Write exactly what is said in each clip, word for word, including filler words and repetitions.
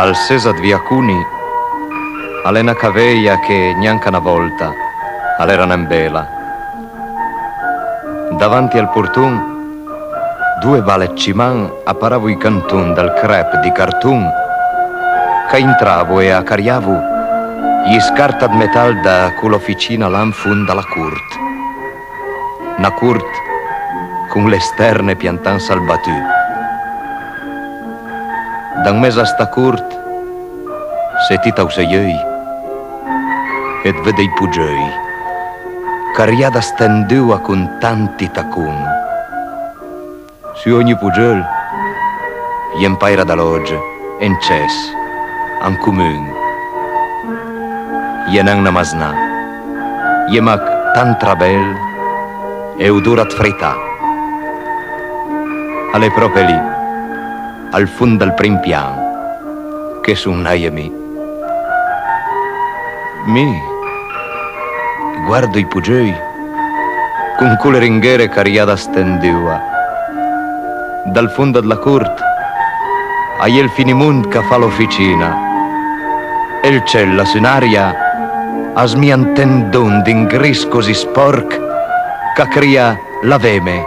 Al sesa ëd Viaconi a l'é na caveja che gnanca na vòlta a l'era nen bela. Davanti al porton, doe bale ëd ciman a paravo ij canton dal crèp di carton ch'a intravo e a cariavo ji scarta ëd metal da cola oficina là an fond da la cort. Na cort con le sterne piantà an salbatù. Da an mes a sta cort, se ti t'ausse j'euj, it vëdde ij pogeuj, cariada stendua con tanti tacon. Su ogni pogeuj, j'é an paira da lòge, an cès, an comun. J'é nen na masnà, j'é mach tant trabel e odora ëd frità. A l'é pròpe lì, al fond dal prim pian, che son naje mi. Mi guardo ij pogeuj con cole ringhere cariada stendua. Dal fond dla cort a-i é ël finimond ch'a fa l'oficina. E ël cel, lassù an aria, a smija un tendon d'un gris così spòrch ch'a crìa: «Laveme!»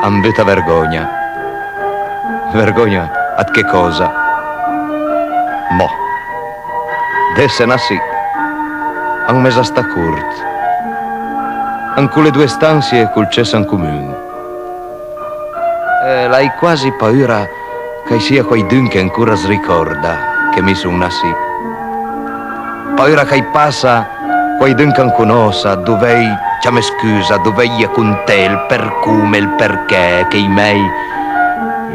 Am buta vergògna. Vergògna ëd che còsa? Mò, d'esse nassì an mes a sta cort, an cole doe stansie col cès an comun. Eh, l'hai quasi paura ch'a-i sia quaidun che ancora as ricòrda che mi son nassì. Paura ch'a-i passa quaidun ch'an conòssa, dovèj ciamé scusa, dovèj conté ël përcome, ël përchè che ij mej,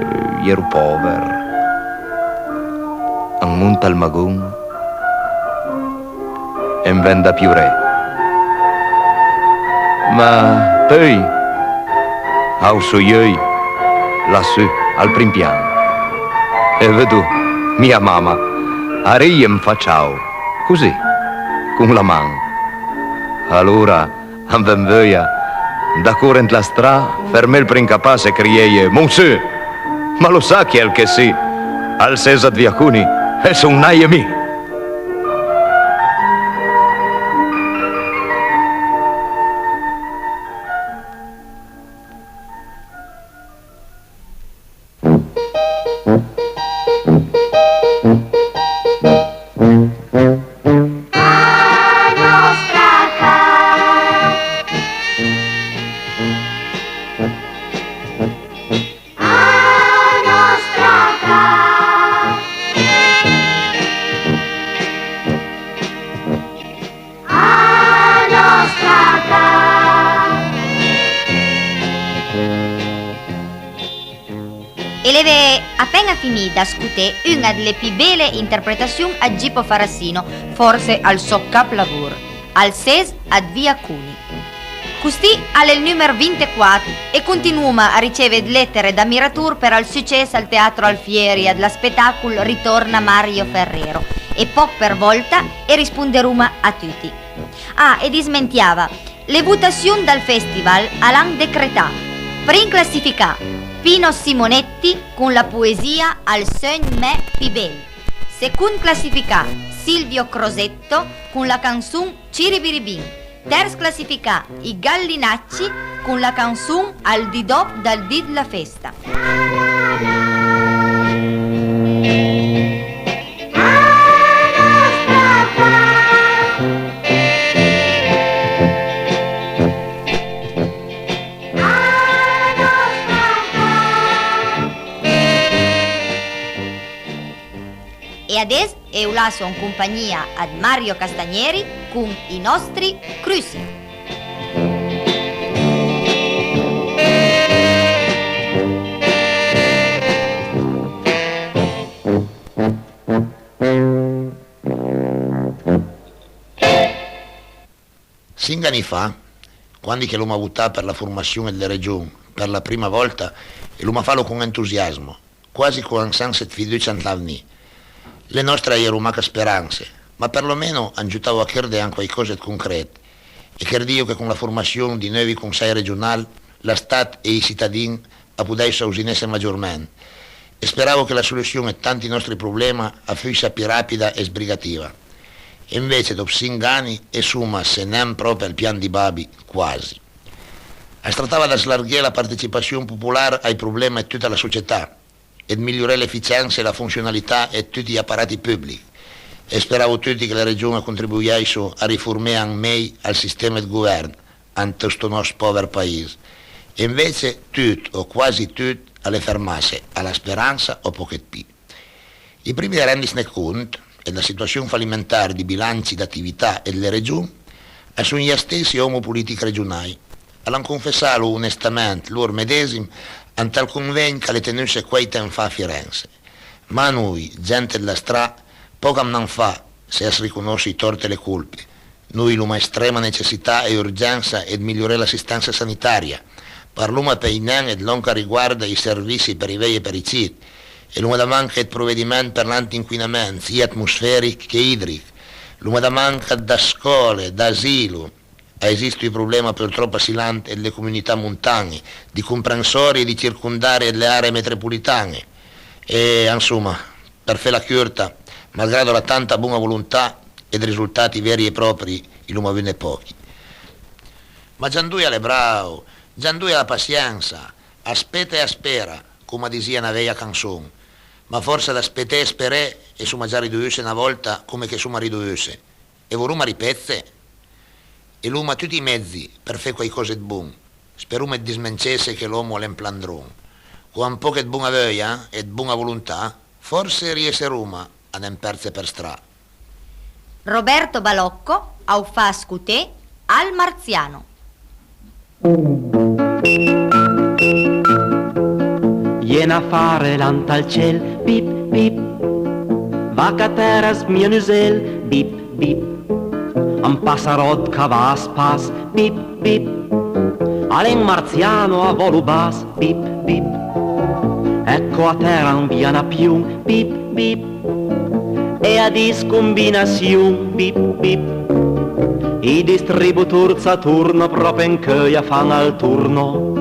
eh, j'ero pòver. An monta ël magon e an ven da pioré. Ma peui ausso j'euj lassù al prim pian e vëddo mia mama a rije e am fa ciao, così, con la man. Alora am ven veuja da córe ant la stra, fermé ël prim ch'a passa e crieje: «Monsiù, ma lo sa chi al che sì? Al sesa ëd Viaconi e son naje mi!» E l'eve apen-a finì dë scoté un-a dle pì bele interpretassion ëd Gipo Farassino, fòrse ël sò caplavor, Al sesa ëd Viaconi. Costì a l'é ël numer vintequat e continuoma a riceve ëd lettere d'amiratore për ël sucess al Teatro Alfieri dl'spetàcol Ritorna Mario Ferrero e pòch për vòlta e risponderoma a tuti. Ah, e dismentiava, le votassion dël festival a l'han decretà: prim classificà, Pino Simonetti con la poesia Al seugn mè pì bel. Second classificà, Silvio Crosetto con la canson Ciribiribin. Ters classificà, I Gallinacci con la canson Al di dòp dël di dla festa. E adess eu lasso an compagnia ëd Mario Castagneri con I nòstri cruci. Sinch ani fa, quandi che l'oma votà për la formassion dle region për la prima vòlta, e l'oma falo con entusiasmo, quasi con un sans ëd fiducia ant l'avnì. Le nòstre a j'ero mach speranse, ma përlomeno an giutavo a chërde an quaicòse ëd concret, e chërdìo che con la formassion di neuvi consèj regional, la stat e ij sitadin a podèisso ausinesse magiorment. e speravo che la solussion ëd tanti nòstri problema a fussa pì rapida e sbrigativa. E anvece, dòp sinch ani, e soma, se nen pròpi al pian dij babi, quasi. As tratava ëd slarghé la partecipassion popolar ai problema ëd tuta la società, e ëd miglioré l'eficiensa e la fonsionalità ëd tuti j'aparati pùblich, e speravo tuti che la Region a contribuisso a riformé an mej al sistema ëd govern ant sto nòst pòver pais. E anvece tut, o quasi tut, a l'é fermasse a la speransa o pòch ëd pì. Ij primi a rendisne cont ëd la situassion falimentar dij bilanci d'atività ëd le Region a son j'stessi òmo politich regionaj. A l'han confessalo onestament lor medesim ant ël convegn ch'a l'é tenusse quaj temp fa a Firense. Ma a noi, gent dla stra, pòch a n'han fa se as riconòss ij tòrt e le colpe. Noi l'oma estrema necessità e urgensa ëd miglioré l'assistensa sanitaria. Parloma pèj nen ëd lòn ch'a riguarda ij servissi për ij vej e për ij cit. E l'oma da manca ëd provediment për l'anti-inquinament, sij atmosferich che idrich. L'oma da manca da scòle, d'asilo. A esisto ij problema purtròp assilant ëd le comunità montan-e, dij comprensòri e dij circondari ëd le aree metropolitan-e. E, ansoma, për fela curta, malgrado la tanta bon-a volontà, ëd risultati veri e pròpri i l'oma avune pòchi. Ma Giandoi a l'é brao, Giandoi a l'ha pasiensa, a speta e a spera, coma a disìa na veja canson. Ma a fòrsa da speté e speré, e soma già ridovusse na vòlta coma che soma ridovusse. E voroma ripétse? E l'oma tuti ij mezi për fé quaicòsa ëd bon. Speroma ëd dismencesse che l'òmo a l'é an plan dron. Con un pòch ëd bon-a veuja e ëd bon-a volontà, fòrse riesseroma a nen perdse për stra. Roberto Balocco a-j fa scoté Al Marziano. J'é na fare là ant ël cel, pip, pip. Va ca tèra, mio nusel, bip, bip. Un passaròt ch'a va a spas, pip, pip. A l'é un marziano a vòlo bas, pip, pip. Ecco a tèra un via na pium, pip, pip. E a dis combinassion, bip, bip. Ij distributor s'atorno, pròpi an cheuj a fan ël torno.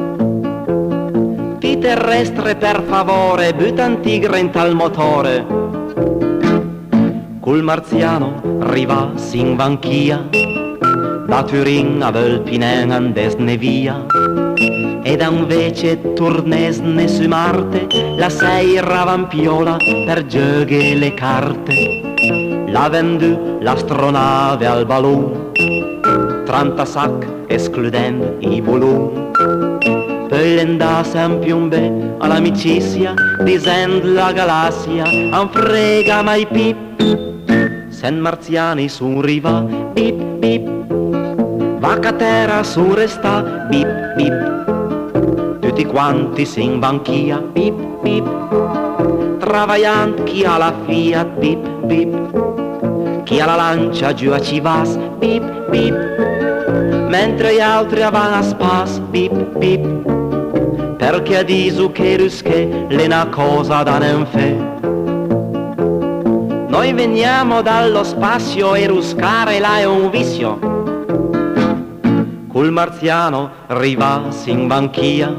Ti terrestre, per favore, buta un tigre ant ël motore. Col marziano rivà sin Vanchia, da Turin a veul pì nen andesne via. Ed anvece tornesne su Marte, la sèira va an piòla për gieughé le carte. L'ha vendù l'astronave al balon, tranta sach escludend ij bolon. Peui l'é andasse a anpiombé a l'amicisia, disend la galassia: "A 'm frega mai pì se 'n marziani son rivà." Bip, bip. Va ca tèra son restà. Bip, bip. Tuti quanti sin Vanchia. Bip, bip. Travajand, chi a la Fiat, bip, bip. Chi a la Lancia giù a Civas, bip, bip. Mentre j'àutri a van a spas, bip, bip. Përchè a diso che rusché l'é na còsa da nen fé. Noi veniamo dallo spazio e ruscare là è un vizio. Col marziano rivà sin Vanchia,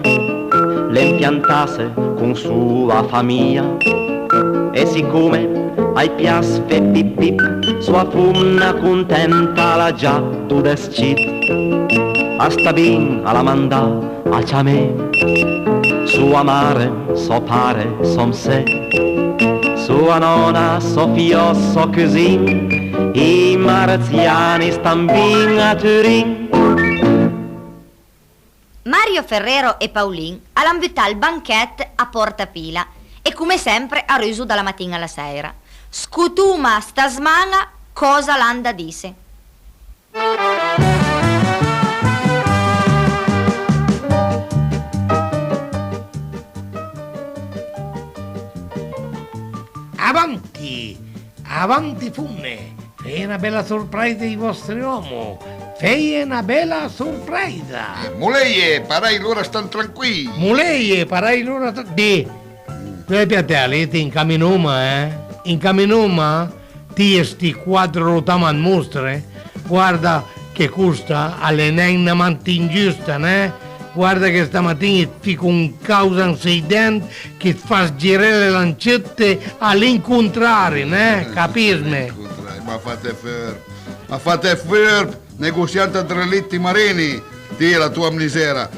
l'é anpiantasse con soa famija. E sicome a-j pias fé pip pip, soa fomna contenta a l'ha già do dës cit. A sta bin, a l'ha mandà a ciamé soa mare, sò pare, sò msé, soa nòna, sò fiò, sò cusin. Ij marziani stan bin a Turin. Mario Ferrero e Paulin a l'han butà ël banchèt a Pòrta Pila e, come sempre, a ruso da la matin-a a la sèira. Scotoma sta sman-a còsa a l'han da dise. Avanti! Avanti, fomne! Feje na bela sorprèisa ai vòstri òmo! Feje na bela sorprèisa! Moleje, parèj, lora stan tranquij! Moleje, parèj, lora stan... Dì! Dove piantela lì? Ti, incaminoma, eh? Incaminoma? Ti e sti quater rotamand mostre? Guarda che costa a l'é nen na mantin giusta, né? Guarda che stamatin it fico un causa an sëi dent ch'it fas giré le lancëtte a l'incontrari, neh? Capisme? Ma fate furb, ma fate furb, negossiant dë relitti marini, ti e la toa misera.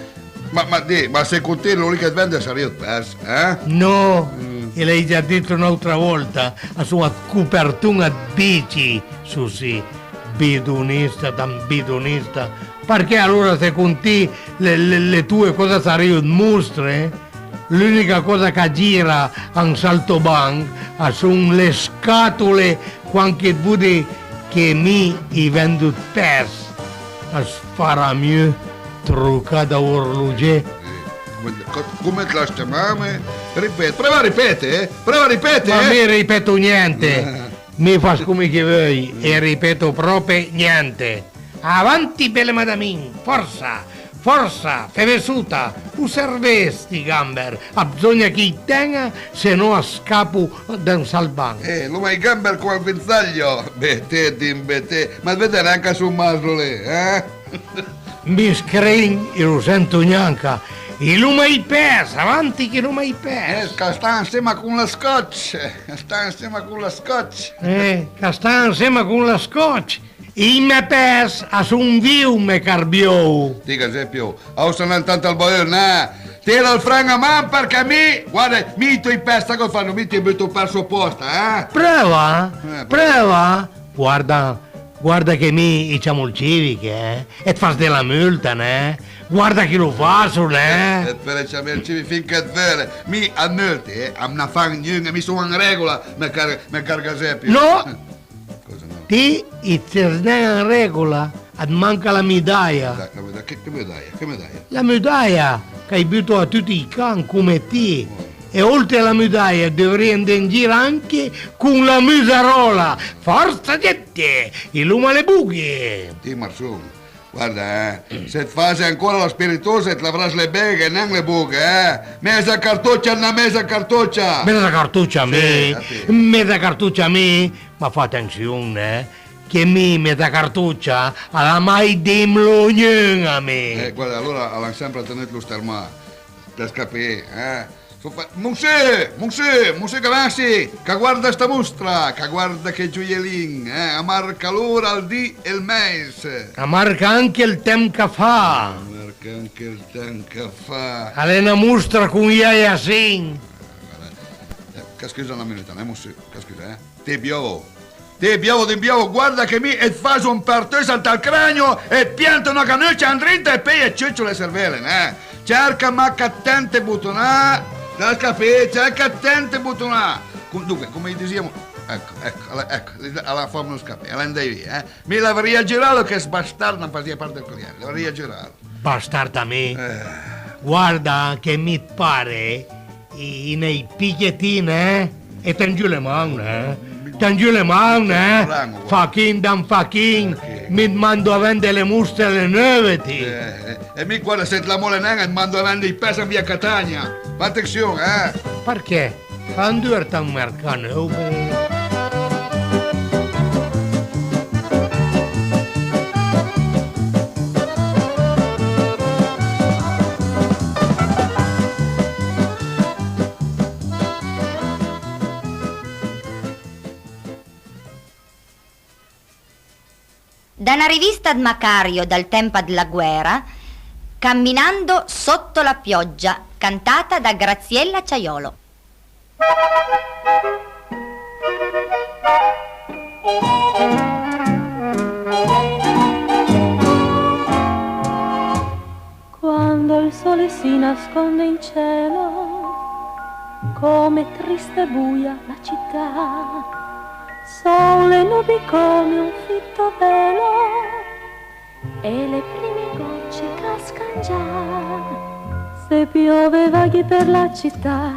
Ma, ma di, ma second ti lòn lì ch'it vende a sarìo ëd pes, eh? No, i l'hai già dito n'autra volta, a son ëd coperton ëd bici, Susì, bidonista, tant bidonista. Përchè alora second ti le, le, le toe còsa a sarìo ëd mostre? L'ùnica còsa ch'a gira an saltobanch a son le scatole quand ch'it vòde che mi i vendo ëd pes. As farà mieu trocà da orlogé. Come, co-, come it l'has ciamame? Ripet, pröva a ripete, eh? Pröva a ripete, eh? Ma mi ripeto niente. Mi fas come che veuj e ripeto pròpe niente. Avanti, bele madamin, fòrsa, fòrsa, feve sota, o servè sti gamber, a bzògna ch'i ten-a, se no a scapo da un salvan. Eh, l'oma ij gamber come ël guinzaglio, betè, din betè, ma it vëdde nen ch'a son maslo lé, eh? Mi scrin, i lo sento gnanca, i l'oma ij pes, avanti ch'i l'oma ij pes. Eh, ch'a sta ansema con la scotch, ch'a sta ansema con la scotch. Eh, ch'a sta ansema con la scotch. Ij mè pes a son viv, me car biòu. Ti, Giuseppio, aussa nen tant ël baul, neh? Tira ël fren a man përchè mi, guarda, mi ij tò pes, sa còsa fo? Mi it buto perso apòsta, eh? Pröva, eh, pröva. Guarda, guarda che mi i ciamo ël civic, eh? E it fas de la multa, neh? Guarda ch'i lo faso, neh? Eh, eh, pöle ciamé ël civic fin ch'it veulet. Mi ëd multe, eh, a m'na fan gnun-a, mi son an regola, me car, me car Giuseppio. No! Còsa no? Ti it ses nen an regola, at manca la mudaja. La, la muda-, che, che mudaja? Che mudaja? La mudaja ch'a-j buto a tuti ij can come ti. Oh. E oltre a la mudaja, it dovrìe andé an gir anche con la musaròla. Fòrsa, gente! I l'oma le boghe! Ti, Marson, guarda, eh, se it fase ancora la spiritosa, it l'avràs le beghe, nen le boghe, eh? Meza cartòcia, na meza cartòcia! Meza cartòcia a mi? Sì, a ti. Meza cartòcia a mi? Ma fa atension, eh, che mi meza cartòcia a l'ha mai dimlo gnun a mi. Eh, guarda, alora a l'han sempre tenut lo stermà. T'has capì, eh? Son fa-, Monsù, Monsù, Monsù ch'a ven sì, ch'a guarda sta mostra, ch'a guarda che gioielin, eh? A marca l'ora, ël di e ël mês. A marca anche ël temp ch'a fa. A marca anche ël temp ch'a fa. A l'é na mostra con j'aiassin. Eh, guarda, eh, ch'a scusa na minuta, eh, Monsù, ch'a scusa, eh. Ti biòvo, ti biòvo, ti biòvo, guarda che mi it faso un pertùs ant ël cragno e it pianto na canucia andrinta e peui it ciucio le servele, neh? Cerca mach ëd tente botonà, t'has capì? Cerca ëd tente botonà. Com-, donca, come i disìa, ecco, ecco, a l'ha, ecco, a l'ha fame lo scapé, a l'é andàit via, eh? Mi l'avrìa giuralo che st-, bastard a fasìa part dël corriere, l'avrìa giuralo. Bastard a mi? Eh. Guarda che mi it pare i, i n'hai pì che ti, neh? E ten giù le man, neh? Ten giù le man, neh? Fachin dan fachin, mi it mando a vende le mostre a le neuve, ti. Eh, eh, e mi guarda, se it la mole nen, it mando a vende ij pes an via Catania. Fa atension, eh? Përchè? Quand duerta un mercà neuv? Da na rivista ëd Macario dal temp dla guèra, Camminando sotto la pioggia, cantata da Graziella Ciaiolo. Quando il sole si nasconde in cielo, come triste e buia la città, sono le nubi come un fitto velo, e le prime gocce cascan già. Se piove vaghi per la città,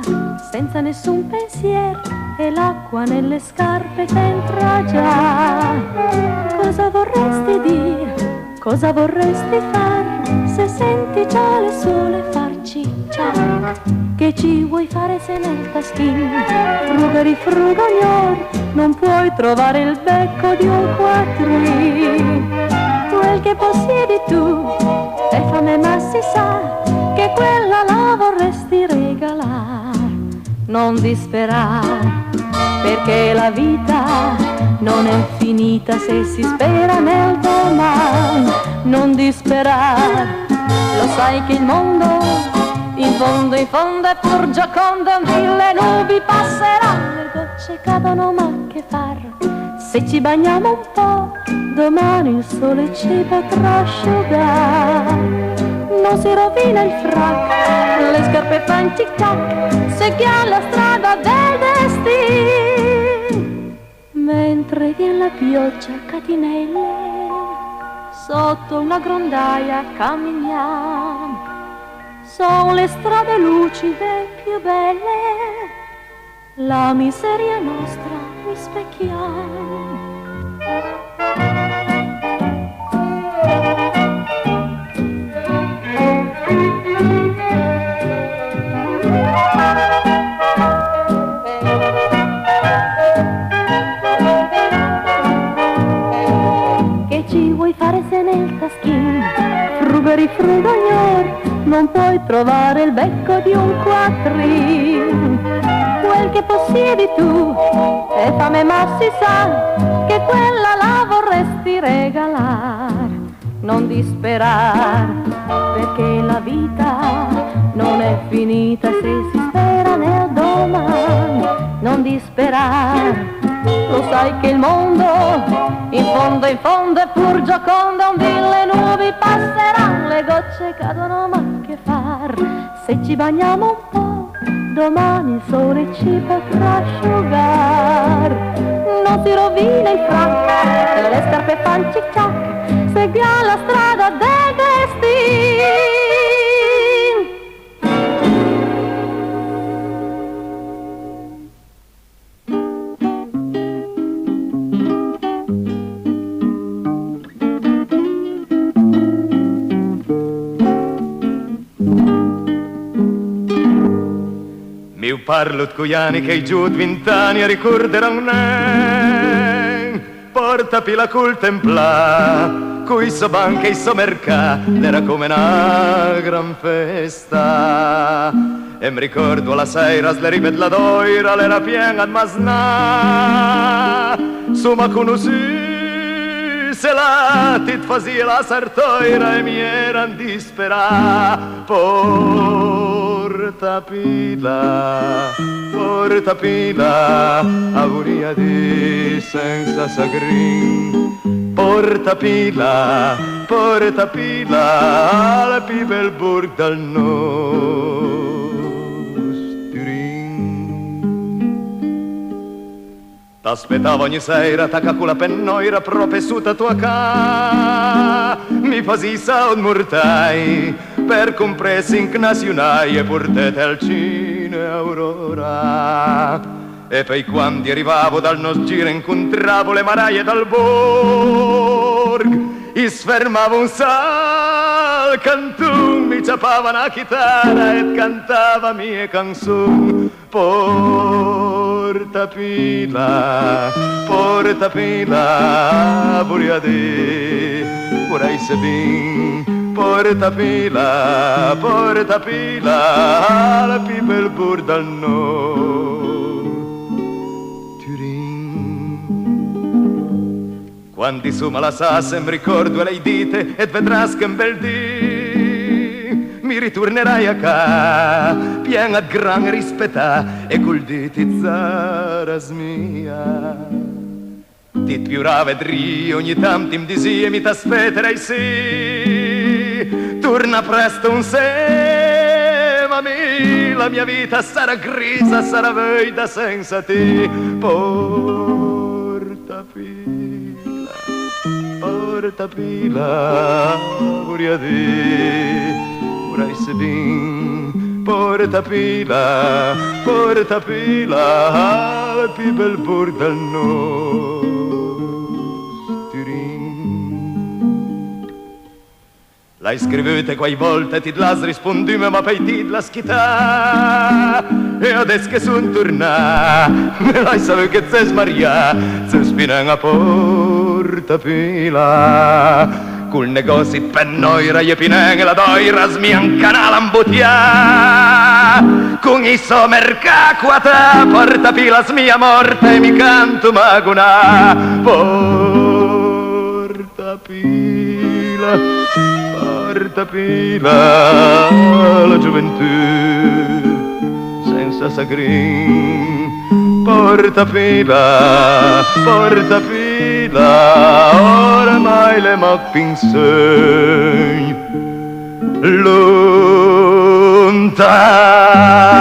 senza nessun pensiero, e l'acqua nelle scarpe t'entra già. Cosa vorresti dire? Cosa vorresti far? Se senti già le sole far cic ciac, che ci vuoi fare se nel taschin frugari frugarior non puoi trovare il becco di un quattrin? Quel che possiedi tu è fame, ma si sa, Non disperar, perché la vita non è finita se si spera nel domani. Non disperar, lo sai che il mondo in fondo, in fondo è pur giocondo, e un dì le nubi passeranno, le gocce cadono, ma che far? Se ci bagniamo un po', domani il sole ci potrà asciugar. Non si rovina il frac, le scarpe fan tic tac, seguiamo la strada del destin. Mentre vien la pioggia a catinelle, sotto una grondaia camminiamo. Son le strade lucide più belle, la miseria nostra rispecchiam. Che ci vuoi fare se nel taschin frugori frugognor non puoi trovare il becco di un quattrin? Quel che possiedi tu è fame, ma si sa che quella la vorresti regalar. Non disperar, perché la vita non è finita se si spera nel domani. Non disperar, lo sai che il mondo in fondo, in fondo è pur giocondo, un dì le nubi passeranno, le gocce cadono, ma che far? Se ci bagniamo un po', domani il sole ci potrà asciugar. Non si rovina il frac, le scarpe fan tic tac, seguiamo la strada del destin. Mi u parlo ëd cojani ch'i giò ëd vint ani, a ricorderan nen. Porta pila col templà, coi sò banch e i sò mercà, l'era come na gran festa. E m'ricordo a la sèira, s'le rive dla dòira, l'era pien-a ëd masnà. Soma conossù se là ti it fasìe la sartòira e mi era an disperà. Porta pila, porta pila, a vorìa dì sensa sagrin. Porta pila, porta pila, al pì bel borgh dal nòst Turin. T'aspetava ogni sèira, tacà cola pennòira, pròpe sota toa ca. Mi fasì i saut mortài, për compré sinch nasionài e portete al cine Aurora. E peui quandi rivavo dal nòst gir, incontravo le maraje dal borgh. I s'fermavo un sal canton, mi ciapava na chitara e cantava mie canson. Porta pila, porta pila, a vorìa dì, vorèisse bin. Porta pila, porta pila, al pì bel borgh dal nòst Turin. Quandi i soma lassà, se m'ricòrdo e l'hai dite, e it vedràs ch'un bel dì mi ritornerai a ca, pien-a ëd gran rispetà, e col dì ti it saras mia. Ti it piorave ëd rì, ogni tant ti m'disìe: mi t'aspeterai sì, torna presto ansema a mi, la mia vita a sarà grisa, a sarà veuda sensa ti. Porta pila, porta pila, a vorìa dì, vorèisse bin. Porta pila, porta pila, al pì bel borgh dal nòst Turin. L'hai scrivute quai vòlte, ti it l'has rispondume, ma peui ti it l'has chità. E adess che son tornà, me l'hai savù che it ses marià, it ses pì nen a Porta Pila. Col negòssi ëd pannòira, i é pì nen la dòira, smija un canal ambutià. Con i sò mercà quatà, Pòrta Pila smija mòrta e mi canto magonà. Pòrta Pila, Pòrta Pila, la gioventù sensa sagrin. Pòrta Pila, Pòrta Pila, oramai l'é mach pì un sògn lontan.